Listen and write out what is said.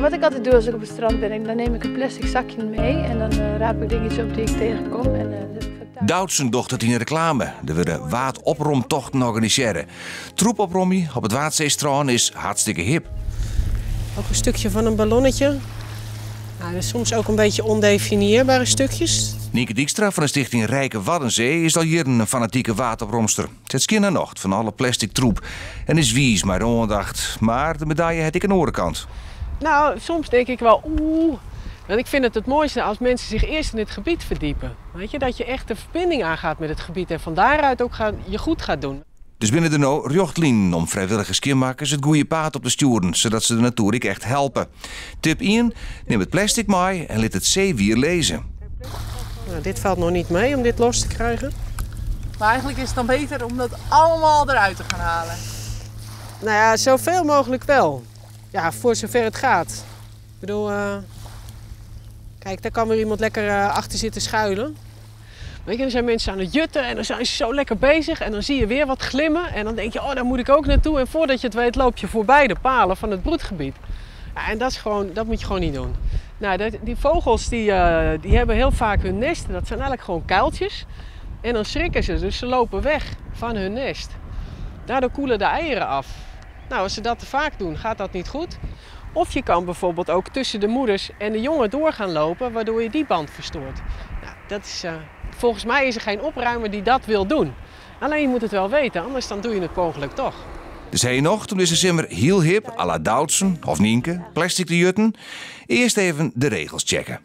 Nou, wat ik altijd doe als ik op het strand ben, dan neem ik een plastic zakje mee en dan raap ik dingetjes op die ik tegenkom. En, Doutzen docht it yn reklame. Der wurde waadopromtochten organisearre. Troep opromje op it Waadseestrân is hartstikke hip. Ook een stukje van een ballonnetje. Nou, dat is soms ook een beetje ondefinieerbare stukjes. Nienke Dijkstra fan de stichting Rijke Waddenzee is al jierren in fanatike waadopromster. Se skjin har nocht fan alle plastic troep en is wiis mei de oandacht. Mar de medalje hat ek in oare kant. Nou, soms denk ik wel, oeh. Want ik vind het het mooiste als mensen zich eerst in het gebied verdiepen. Weet je, dat je echt de verbinding aangaat met het gebied en van daaruit ook je goed gaat doen. Dus binne der no rjochtlinen om frijwillige skjinmakkers it goede paad op te stjoeren, sadat se de natuer ek echt helpe. Tip 1, nim it plastic mei en lit it seewier lizze. Nou, dit valt nog niet mee om dit los te krijgen. Maar eigenlijk is het dan beter om dat allemaal eruit te gaan halen. Nou ja, zoveel mogelijk wel. Ja, voor zover het gaat. Ik bedoel, kijk, daar kan weer iemand lekker achter zitten schuilen. Weet je, dan zijn mensen aan het jutten en dan zijn ze zo lekker bezig. En dan zie je weer wat glimmen en dan denk je, oh, daar moet ik ook naartoe. En voordat je het weet loop je voorbij de palen van het broedgebied. Ja, en dat is gewoon, dat moet je gewoon niet doen. Nou, die vogels die hebben heel vaak hun nesten. Dat zijn eigenlijk gewoon kuiltjes. En dan schrikken ze, dus ze lopen weg van hun nest. Daardoor koelen de eieren af. Nou, als ze dat te vaak doen, gaat dat niet goed. Of je kan bijvoorbeeld ook tussen de moeders en de jongen door gaan lopen, waardoor je die band verstoort. Nou, volgens mij is er geen opruimer die dat wil doen. Alleen je moet het wel weten, anders dan doe je het per ongeluk toch. Dus ha je nocht om dizze simmer hiel hip, à la Doutzen of Nienke, plastic te jutten? Earst even de regels checke.